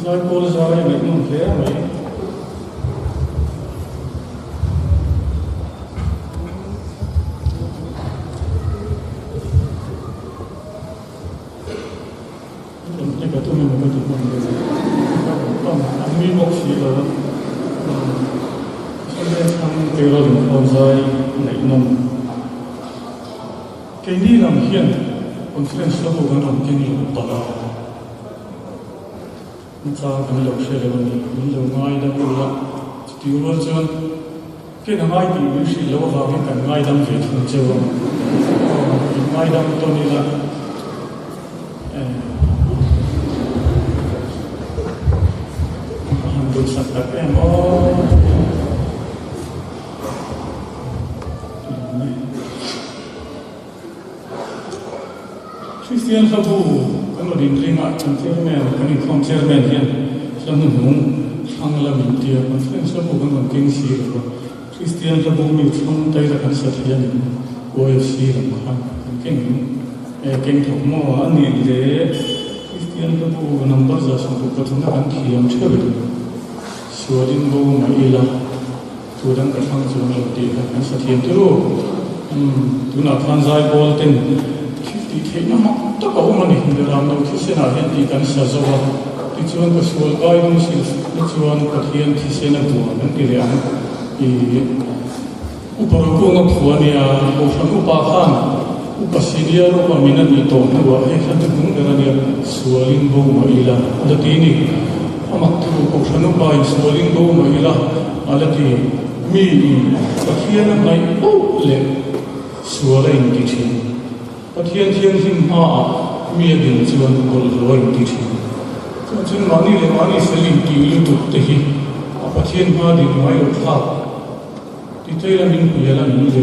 Zaipawl zai a ngaihnawm hle mai. Rawn hnek a tum emaw ka ti hman deuh a, ka rawn pan a nui bawk si lo a. Sunday thlang tirawl inkhawm zai ngaihnawm. Keini lam hian conference hla pawh kan rawn keng lo palh a, nachang kan lo hre lo a ni, min lo ngaidam ula, chutih rual chuan ken a ngai tih min hrilh loh avangin kan ngaidam ve thung cheu a, in ngaidam tawn ila a han duhsak tak em aw. Kristian hlabu kan rawn inringa kan chairman, kan inkhawm chairman hian hla hnuhnung thlang la min ti a, conference hlabu kan rawn keng si lo va, Kristian hlabu mi thlang taila kan sa thei a ni OFC lam khan kan keng keng thawk maw a nih le Kristian hlabu number 123 na kan thiam theuh em sualin bo mai ila. Thu dang ka thlang chuang lo tih kha kan sa thiam turu. Umm, tunah khan zaipawl ten thil tih theihna mak tak a awm a ni. Miram lo thisen ah hian tih kan sa zo a, tichuan ka sual kai dun sil na chuan Pathian thisen a buan an ti leh ang. Ih, Upa Rokunga phua nia, Kohhran Upa khan Upa Senior Upa min a nih tawh hnuah hei hla hnuhnung ber a nia, sualin bo mah ila a la ti ni. A mak thu, Kohhran Upa in sualin bo mah ila a la ti. Mi in Pathian a hnaih poh leh sual a inti thin. Pathian thianghlim hmaah mi a din chuan bawlhhlawh a inti thin. Chuan chuan mahni leh mahni fel intih lutuk te hi a Pathian hma din ngai lo thlak. Titei la min hnial a min le.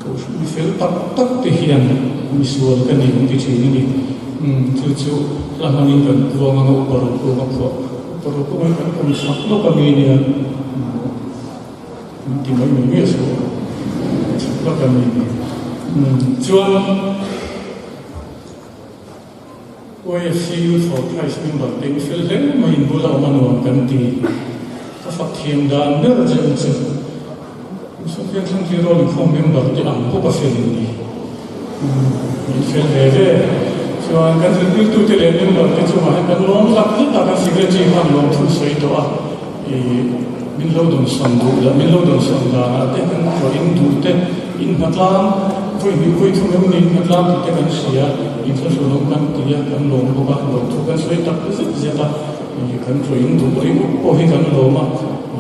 Kohhran mi fel tak tak te hian mi sual ka ni an ti thin a ni. Umm chu chu hla hmangin kan puang anga upa rokunga phuah. Upa rokunga hi kan kum chak lawk a mi nia. Min ti mai mai miah suh. Chak lawk a mi ni. Umm chuan OFC Youth for Christ member te in fel hle mai in bula awm a nuam kan ti. Ka fak thiam dan ber che u chu Sawmfiang Thangtli Rual Inkhawm member te ang bawk a fel in ni. Min fel ve ve. Chuan kan zirtirtute leh member te chungah hian kan lawm tak zet a, kan secretary khan lawmthu sawi tawh a, ih min lo dawnsawn duh lah min lo dawnsawn danah te kan tlawh in duh te in hnatlang vawi hnih vawi thum em ni in hnatlang tih te kan hria, inthlahrun awm kan ti a, kan lawm bawk a, lawmthu kan sawi tak zet zet a, ih kan tlawh in duh ringawt pawh hi kan lawm a,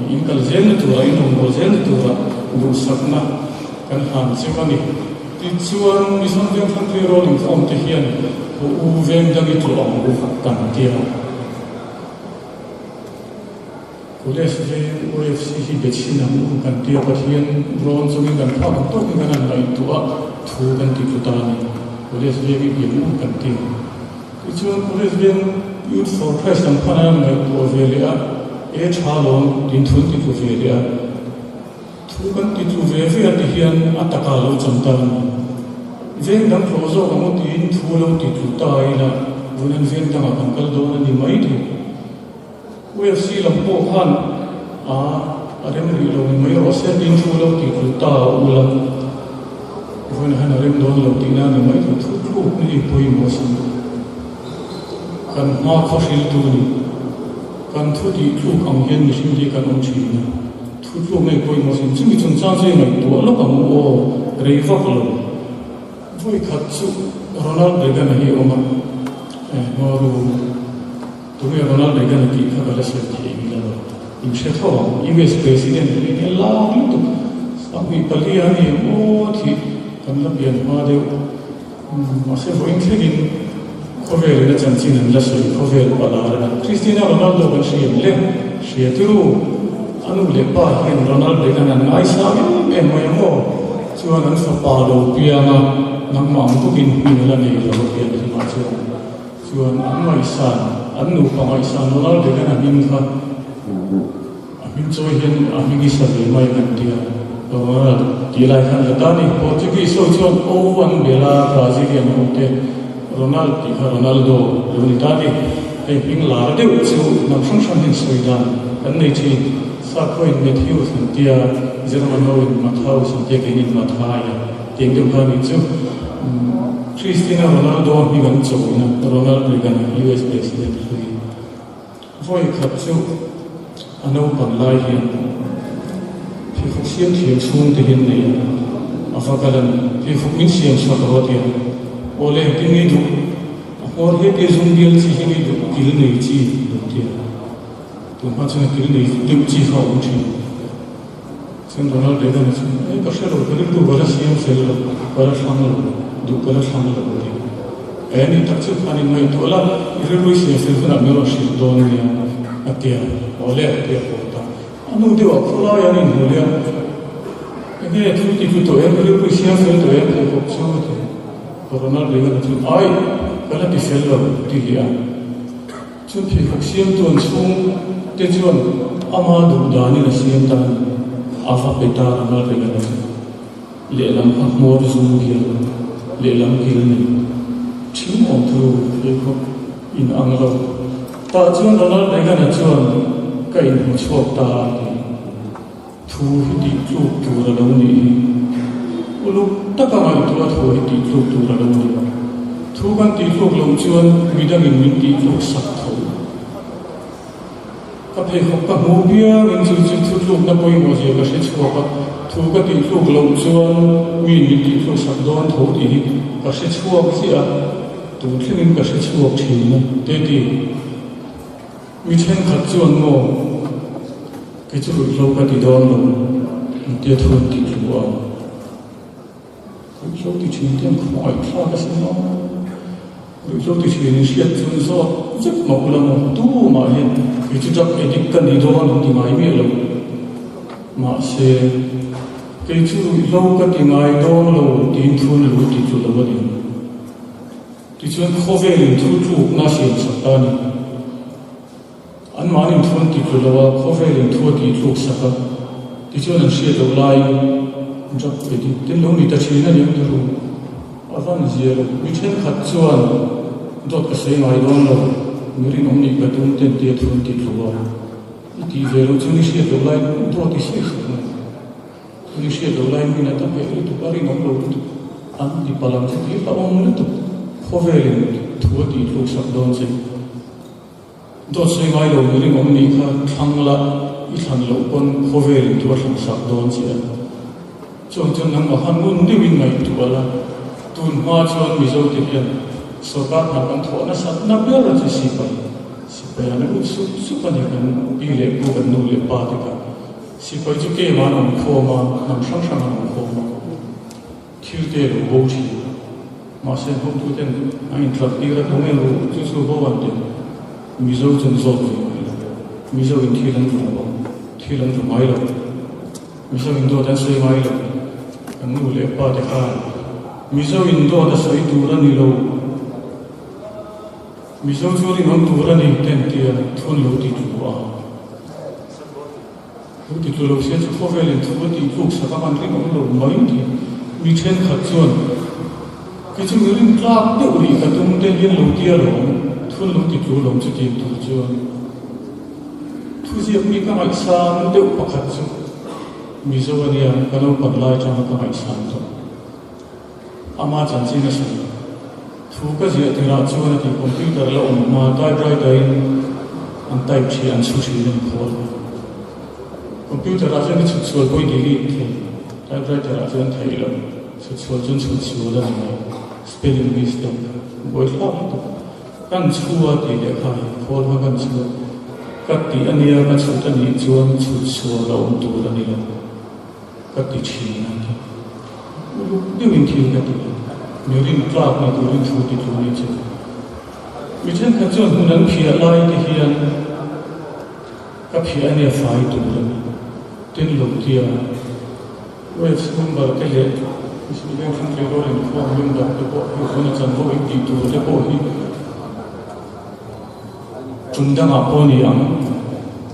ih in kal zelna turah in rawngbâwl zelna turah duhsakna kan hlan cheu a ni. Tichuan, Mizo Vengthlang tleirawl inkhawm te hian Haw u veng dang i tlawh ang u kan ti a. College veng OFC hi be chhin ang u kan ti a, Pathian rawn chungin kan phak ang tawkin kan han ngaihtuah a, thu kan ti tlu ta a ni. College veng i biak u kan ti. Tichuan, College veng Youth for Christ ang khan an han ngaihtuah ve leh a, E tha lawm, tin thu an ti tlu ve leh a. Thu kan ti tlu ve ve a ti hian a taka lo chan ta a ni. Veng dang tlawh zawk ang aw tiin thu lo ti tlu ta ila vawiin veng dangah kan kal dawn a ni mai thei. UFC lam pawh khan a a rem rih lo ni mai rawh se tiin thu lo ti tlu ta a ula vawiin hian a rem dawn lo tihna a ni mai thei. Thu tlukna hi pawimawh a sin. Kan hma khaw hriltu a ni. Kan thu tih tluk ang hian mihring hi kan awm thin a. Thu tluk ngei pawimawh sin chumi chungchang chu i ngaihtuah lawk ang u aw, rei vak lo. Vawi khat chu Ronald Reagan a hi a awm a, eh Noru, tunge Ronald Reagan a tih kha ka la sawi thei ang ila lo, in hre tho ang, US President a ni nia lar lutuk, 24 a ni ang aw tih kan la pian hma deuh. Mahse vawiin thlengin khawvelin a chanchin an la sawi khawvel pala a ni. Cristiano Ronaldo kan hria em le? Hria tiru. A nu leh pa hian Ronaldo hian an ngaisang em em mai ang aw. Chuan an fapa lo piang a, nangmah ang bawkin hming a la nei lo a pian hlimah chuan. Chuan an ngaihsan, an nupa ngaihsan Ronaldo hian a hming kha A hming chawi hian a hming i sa ve mai kan ti a, Ronald tih lai khan la ta ni. Portuguese ho chuan O an bel a, Brazilian ho te Ronald tih kha Ronaldo lo ni ta ni. Hei hming lar deuh chu hnam hrang hrang hian sawi dan kan nei thin. Sakhawiin Matthews an tia, German hoin Mathaus an tia, keinin Mathai a tiang deuh kha a nih chu. Christina Ronaldo hming an chawina Ronald Reagan US President hlui. Vawi khat chu a naupang lai hian pheikhawk siam thiam chhung te hian nei a, a va kal a ni. Pheikhawk min siam chhuak rawh a ti a, Aw le, ti nge duh, a hmawr he tia zum bial chi hi nge duh, kil nei chi lo ti a. Tun hma chuan kil nei deuh chi kha a awm thin. Chuan Ronald Reagan a chuan, E ka hre lo, ka rilru ka la siam fel lo, ka la thlang lo, duh ka la thlang lo a ti. E ni tak chu khan in ngaihtuah la, i rilru i siam fel hunah min rawn hrilh dawn nia a ti a, aw le a ti a haw ta. A hnu deuhah khawlai an inhmu leh a, Enge thil ti hlu tawh em, i rilru i siam fel tawh em pheikhawk chu a ti. Ronald Reagan a chuan, Ai, ka la ti fel lo a ti leh a. Chu pheikhawk siamtuan chhung te chuan ama duh danin a siam ta a ni. A va pe ta Ronald Reagan a chu lehlam kha hmawr zum bial lehlam kil nei thing awm thu pheikhawk in ang lo. Tah chuan Ronald Reagan a chuan ka inhmu chhuak ta a ti. Thu hi tih tluk tur a lo nih hi. Uluk taka ngaihtuah thu hi tih tluk tur a lo ni. Thu kan tih tluk loh chuan midangin min tih tluk sak tho. Ka pheikhawk ka hmuh biangin chu chu thu tlukna pawimawh zia ka hre chhuak a, thu ka tih tluk loh chuan miin min tih tluk sak dawn tho tih hi ka hre chhuak chiah a, tun thlengin ka hre chhuak thin a, te ti. Mi thenkhat chuan maw kei chu ruihhlo ka ti dawn lo an tia thu an tih hlu a, ruihhlo ti thin te an khawngaih thlak a sin maw, ruihhlo ti thin in hriat chuan zawt vek mah ula maw tumah hian kei chu drug addict ka ni dawn an ti ngai miah lo, mahse kei chu ruihhlo ka ti ngai dawn lo tiin thu an lo ti tlu lo a ni. Tichuan khawvelin thu tlukna siam sak ta a ni. Anmahni thu an ti tlu lo a, khawvelin thu a tih tluk sak a. Tichuan an hriat loh laiin drug addict te lo ni ta thin a ni ang turu. A van zia lo. Mi thenkhat chuan dawt ka sawi ngai dawn lo, mi rinawm nih ka tum ten tia thu an ti tlu a. I tih ve loh chuan i hriat loh laiin dawt i sawi hrep mai. Ni hriat loh lai hmun a tam heh lutuk a, rinawm lo lutuk an ti palh ang che tih a awm lutuk. Khawvelin thu a tih tluk sak dawn che. Dawt sawi ngai lo mi rinawm nih kha thlang la, i thlan loh pawn khawvelin thu a thlan sak dawn che a. Chuang chuan nangmah khan ngun deuhin ngaihtuah la, tun hma chuan Mizote hian sorkar hna kan thawh nasat na ber a che sipai, sipai an lut sup sup a ni kan pi leh pu kan nu leh pa te kha. Sipai chu kem an awm khawm a, hnam hrang hrang an awm khawm a, thil te lo bo thin. Mahse hotu ten an intlar tir a, tunge ru chu chu bo an ti. Mizo chu an zawt ve ngai lo. Mizo in thil an ru lo, thil an ru ngai lo. Mizo in dawt an sawi ngai lo. Kan nu leh pa te khan Mizo in dawt a sawi tur a ni lo. Mizo chu rinawm tur a ni ten tia thun lo ti thu a. Thu ti tlu lo se chu khawvelin thu a tih tluk sak a kan rinawm lo mai tih mi thenkhat chuan kei chu mi rin tlak deuh rih ka tum te hian lo tia lawm, thun lo ti tlu lawm chutiang tur chuan thu ziak mi ka ngaihsan deuh pakhat chu Mizo a nia ka naupang lai atanga ka ngaihsan tawh. Ama chanchin a sawi. Thu ka ziah tirah chuan a ti computer la awm hma typewriter in an type thin an chhu thin a ni khawl a. Computer ah chuan i chhut sual pawh i delete thei, typewriter ah chuan theih loh, chhut sual chuan chhut sual a ni mai, spelling mistake buaithlak lutuk. Kan chhu a tih leh kha hi khawl hma kan chhu a ka tih a nia ka chhut a nih chuan chhut sual a awm tur a ni lo. Ka ti thin a ti. Uluk deuhin thil ka ti a, mi rin tlak ni turin thu ti tlu ni che. Mi thenkhat chuan hmun an phiah lai te hian ka phiah ania fai tur a ni. Tin lo tia Waves member te leh Mihring veng hrang tleirawl inkhawm member te pawh hi hmun a chanvo in tih tur te pawh hi Tum dangah pawh ni ang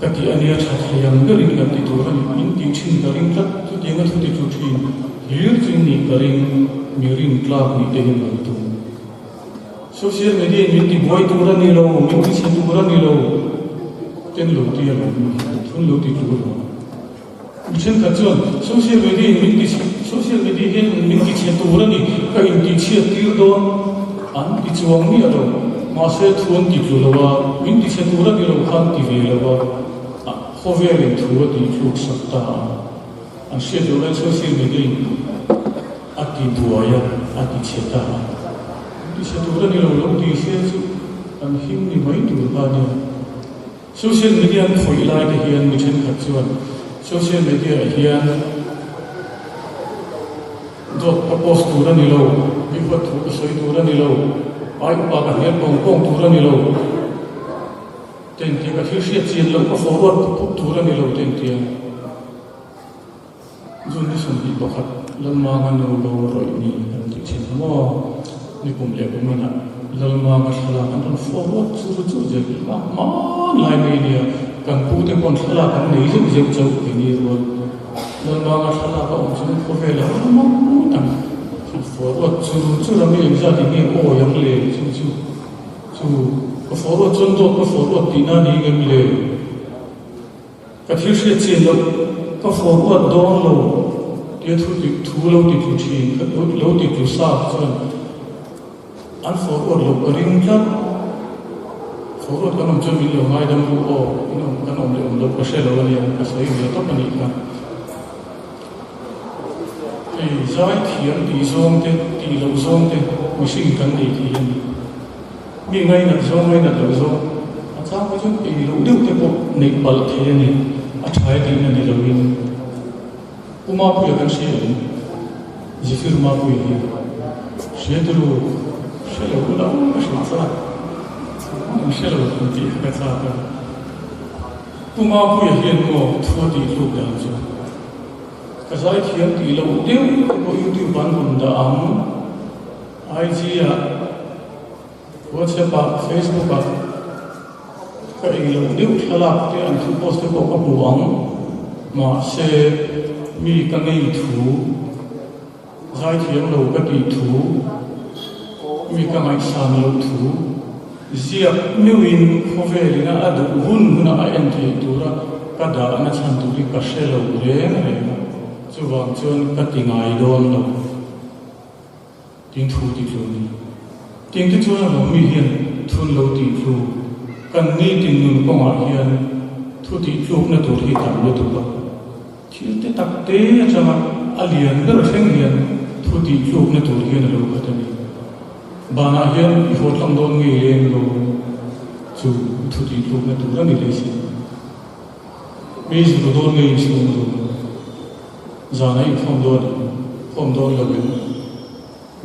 ka tih a nia tha thei ang berin kan ti tur a ni. In tih thin ka ring tlat, chutianga thu ti chu thin hlir chu in nih ka ring, mi rin tlak nih te hian lo tum. Social media in min ti buai tur a ni lo, min ti chhe tur a ni lo, ten lo ti a lo mi thun lo ti tur lo. Mi thenkhat chuan social media in min ti chhe, social media hian min ti chhe tur a ni, ka in ti chhiat tir dawn an ti chuang miah lo. Mahse thu an ti tlu lo a, min ti chhe tur a ni lo khan ti ve lo a, khawvel in thu a tih thluk sak ta a. An hriat loh lai social media in a ti buai a, a ti chhe ta a. An ti chhe tur a ni lo, lo ti se chu kan him ni mai tur kha a nia. Social media an khawih lai te hian mi thenkhat chuan social media ah hian dawt ka post tur a ni lo, mi huat thu ka sawi tur a ni lo, ai upa ka hnial pawng pawng tur a ni lo, Tengtia ka thil hriat chian loh ka forward pup pup tur a ni lo tengtia. June ni 21 Lalmanga nu lo rawih ni kan tih thin kha maw? Ni kum leh kum inah Lalmanga thlalak an rawn forward chur chur zel hi mak hmanlai mai a nia, kan pu te pawn thlalak an nei zeuh zeuh chauh keini rual. Lalmanga thlalak a awm chuan khawvel a rawn mak ngawt ang. Forward chur chur a mi engzat in nge awi ang le chu chu. Chu, ka forward chuan dawt ka forward tihna a ni ngem le? Ka thil hriat chian loh, ka forward dawn lo tia thu ti thu lo ti tlu thin, ka lo ti tlu sa chuan an forward loh ka ring tlat. Forward kan awm chuan min lo ngaidam ru aw, in awm kan awm leh awm loh ka hre lo a nia, ka sawi ve tawp a nih kha. Hei zai thiam tih zawng te, tih loh zawng te mihring kan nei thei a ni. Mi ngainat zawng ngainat loh zawng a chang phei chuan ei loh deuh te pawh neih palh thei a ni. A tha e tihna ni loin Pu Mapuia kan hria em? Zephyr Mapuia hi hria turu hre lo ula ka hrilh chak. An hre lo ang tih kha ka chak a. Pu Mapuia hian maw thu a tih tluk dan chu ka zaithiam tih loh deuh te pawh YouTube an rawn dah ang, IG ah, WhatsApp ah, Facebook ah ka ei loh deuh thlalak te an thu post te pawh ka hmu ang, mahse mi ka ngei thu, zaithiam lo ka tih thu, mi ka ngaihsan loh thu. Ziak meuhin khawvelin a a duh hun hunah a en theih tura ka dahna chhan tur hi ka hre lo reng reng a, chuvang chuan ka ti ngai dawn lo. Tin thu ti tlu ni. Tin te chuan a lo mi hian thun lo tih tlu. Kan nitin nun kawngah hian thu tih tlukna tur hi tam lutuk a. Thil te tak te atanga a lian ber thleng hian thu tih tlukna tur hian a lo khat a ni. Banah hian i haw tlang dawn ngei leng lo chu i thu tih tlukna tur a ni leh si. Mi zir dawn ngei inchhung dawn, zanah i khawm dawn em? Khawm dawn lo em?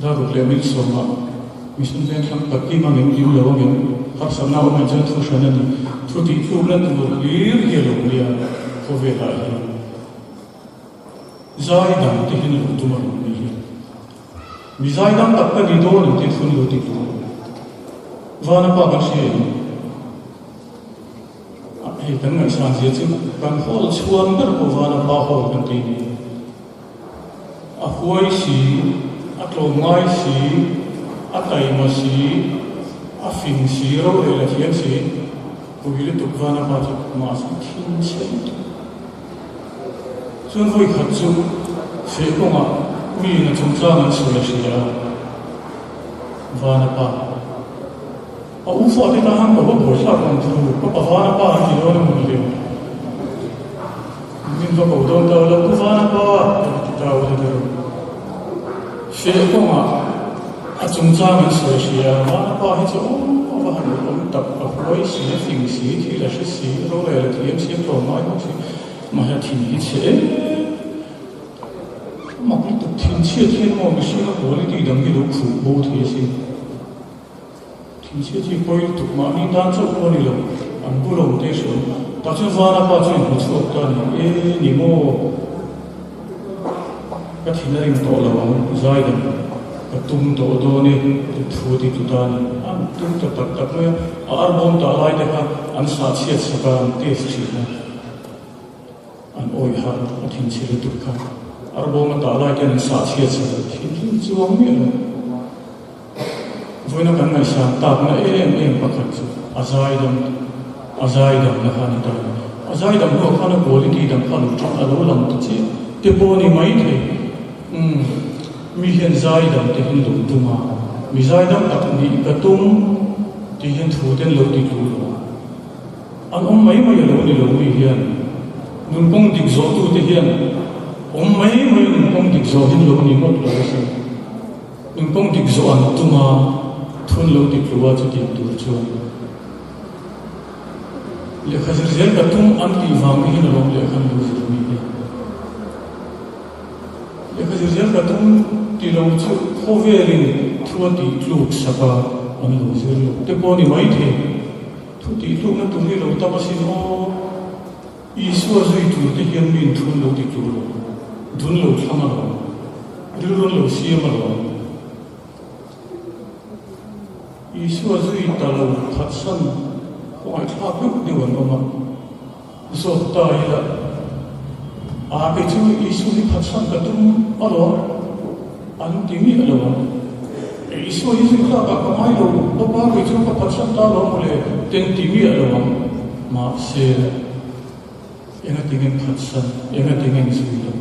Dar ruk leh mil sawmah Mission Vengthlang tak kim ang em, kim lo ang em? Harsatna awm ang chuan thu hran a ni. Thu tih tlukna tur hlir hi a lo nia khawvelah hian. Zai dang te hian lo tum a rawn ni hi. Mi zai dang tak ka ni dawn ang tih thun lo ti tur. Vana pa kan hria em? Hei kan ngaihsan zia chu kan hall chhuan ber pawh Vana pa hall kan ti ni. A huai si, a tlawmngai si, a taima si, a fing si, rorel a thiam si, pui lutuk vana pa chu mahse thin chhe lutuk. Chuan vawi khat chu feh kawngah miin a chungchang an sawi a hria a, Vana pa, a u fate tan han ka va buaithlak ang chu, ka pa Vana pa an ti dawn emaw ni le? Min va ko dawn ta lo, Pu Vana pa ka ti ta u la deuh. Feh kawngah a chungchang an sawi hria, Vana pa hi chu aw a va han awm tak, a huai si, a fing si, thil a hre si, rorel a thiam si, a tlawm ngai bawk si, mahse a thin hi chhe em mak lutuk, thin chhiat hian maw mihringa quality dang hi lo khuh bo thei asin. Thingchhiat hi pawi lutuk mahni tan chauh pawh a ni lo, an bu lo te hrilh. Tah chuan Vana pa chu inhmu chhuak ta a ni. E ni maw? Ka thin a rim tawh lo ang, Zaidan, ka tum tawh dawn e, ti thu ti tu ta a ni. An tum ta tak tak mai a, a arbawm tah lai te kha an sah chhiat sak a, an test thin a. An awih har a thinchhe lutuk kha. Arbawm a tah lai ten an sah chhiat sak a, thinrim chuang miah lo. Vawiina kan ngaihsan takna em em pakhat chu a zaidam a zaidamna kha a ni ta a ni. A zaidam hnuah khan a quality dang kha a lo tang a lo lang ta chiah te pawh a ni maithei. Umm mi hian zaidam te hian lo tum a, mi zaidam tak nih ka tum tih hian thu te an lo ti tlu lo a. An awm mai mai a lo ni lo mi hian nun kawng dik zawh tu te hian awm mai mai nun kawng dik zawh hi an lo ni ngawt lo asin. Nun kawng dik zawh an tum a, thu an lo ti tlu a chutiang tur chuan lehkha zir zel ka tum an tih vang te hian a lawm lehkha an lo zir mi hian. Lehkha zir zel ka tum ti lo chu khawvelin thu a tih tluk sak a an lo zir lo te pawh a ni maithei. Thu tih tlukna tur hi lo tam asin aw. Isua zui tur te hian mi inthun lo ti tur lo, dun lo thlang alawm, rilru an lo siam alawm. Isua zui ta lo phatsan kawngaihthlak deuh deuh an awm a, zawt ta ila, A kei chu Isua hi phatsan ka tum alawm an ti miah lo ang. Isua hi zui tlak ah ka ngai lo bawk a, kei chu ka phatsan ta lo mawle ten ti miah lo ang. Mahse, engatinge phatsan, engatinge zui lo?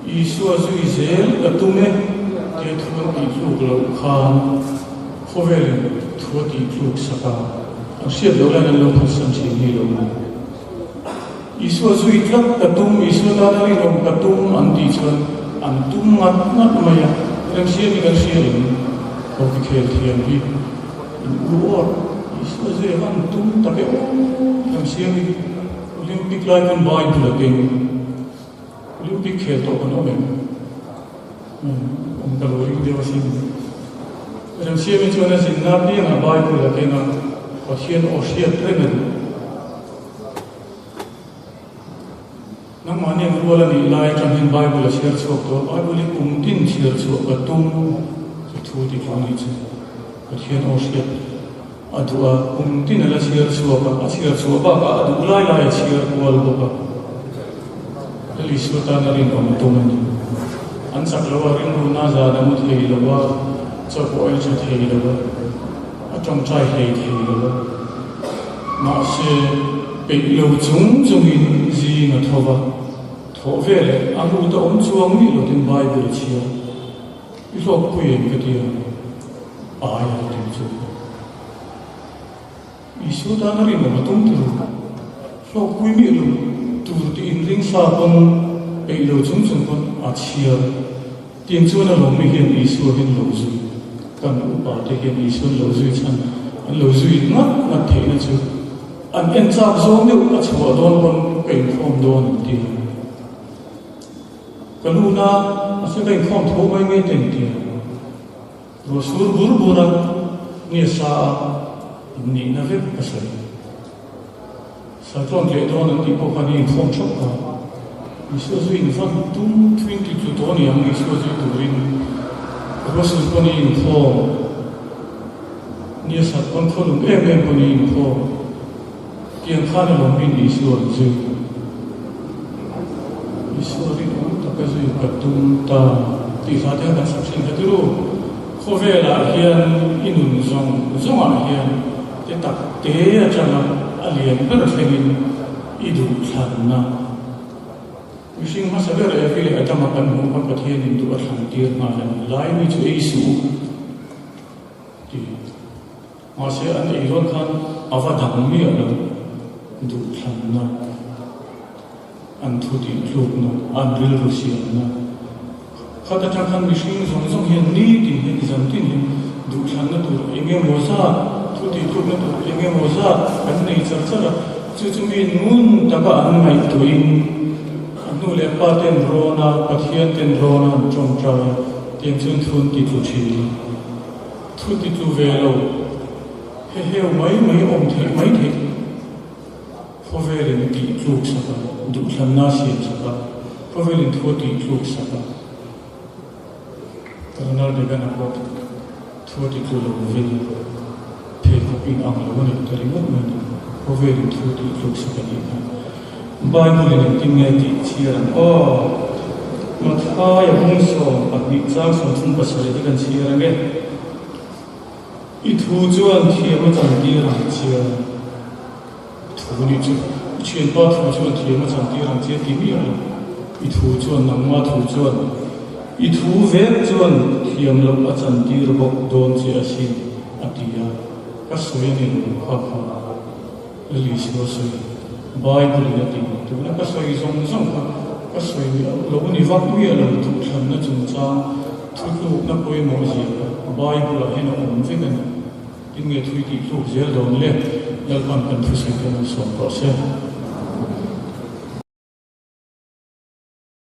Isua zui zel ka tum e tia thu an tih tluk loh khan khawvelin thu a tih tluk sak a, an hriat loh laiin an lo phatsan thin hi lo ni. Isua zui tlat ka tum, Isua tana rinawm ka tum an tih chuan an tum ngat ngat mai a, remsiam hi kan hria em? Hockey khel thiam hi in u awr, Isua zui a van tum tak e aw, remsiam hi Olympic lai khan Bible a keng. Olympic khel tawh kan awm em? Awm ka lo ring deuh asin. Remsiami chuan a zinna apiangah Bible a keng a, Pathian aw hriat reng a duh. Nangmahni an rual a nih lai atang hian Bible a chhiar chhuak tawh a, Bible hi kum tin chhiar chhuah ka tum chu thu ti thu nih chu Pathian aw hriat a duh a, kum tin a la chhiar chhuak a, a chhiar chhuah bakah a duh lai lai a chhiar kual bawk a. Lal Isua tan a rinawm tum a ni. An chak lo a, rinruna zan a mu thei lo a, chaw pawh a ei tha thei lo a, a tawngtai hlei thei lo a. Mahse, peih lo chung chungin zing a tho va, thawh veleh a lut a awm chuang miah lo tin Bible a chhiar. I hlawkpui em ka ti a, ai a lo ti chu. Isua tan a rinawm a tum tur, hlawkpui miah lo tur tih inring sa pawn peih lo chung chung pawn a chhiar. Tiang chuan a lawmmi hian Isua hian lo zui, kan upa te hian Isua an lo zui chhan, an lo zui ngat ngat theihna chu an en chak zawng deuh a chhuah dawn pawn ka inkhawm dawn an ti a. Ka lu na a se ka inkhawm tho mai nge te an ti a. Ruah sur bur bur a, nge sa a in nihna vek ka sawi. Saitlawn tleh dawn an tih pawh khan i inkhawm theuh ka. Isua zu in van tum thuin ti tlu tawh a ni ang Isua zui turin. Ruah sur pawn i inkhawm, nia sat pawn khaw lum em em pawn i inkhawm. Tiang khan a lawm in Isua an zui. Isua rinawm taka zui ka tum ta tih hla te kha kan sak thin kha ti ru. Khawvelah hian i nun zawng zawngah hian te tak te atanga a lian ber thlengin i duhthlanna. Mihring hmasa ber Evi leh Adama kan hmuh kha Pathianin duh a thlan tir nghal a ni. Lai mi chu ei suh u ti. Mahse an ei dawn khan a va dang miah lo, duhthlanna, an thu tih tlukna, an rilru siamna. Khat atang khan mihring zawng zawng hian nitin hian zan tin hian duhthlanna tur eng emaw zat, thu tih tlukna tur eng emaw zat kan nei char char a, chu chu mi ngun taka an ngaihtuahin a hnu leh pa ten rawn a, Pathian ten rawn a an tawngtai a, tiang chuan thu an ti tlu thin. Thu ti tlu ve lo, he heu mai mai awm theih mai theih khawvelin tih tluk sak a, duhthlanna siam sak a, khawvelin thu a tih tluk sak a. Ronald Reagan-a pawh thu a ti tlu lo vin pheikhawk in ang lo a nih ta ringawt mai ni, khawvelin thu a tih tluk sak a nih kha. Bible-in engtin nge tih chhiar ang aw? Mathaia bung 12 chang 37 hi kan chhiar ang e. I thu chuan thiam a chantir ang che. Thu nih chu i thianpa thu chuan thiam a chantir ang che ti miah lo. I thu chuan nangma thu chuan i thu vek chuan thiam loh a chantir bawk dawn che asin a ti a. Ka sawi a ni lo kha kha Lalisua sawi Bible in a ti. Tuna ka sawi zawng zawng kha ka sawi miah lo ni vak miah lo duhthlanna chungchang thutlukna pawimawh zia kha Bible ah hian a awm vek a ni. Tin nge thui tih tluk zel dawn le? Lalpan kan thusawi te an sawm tawh se.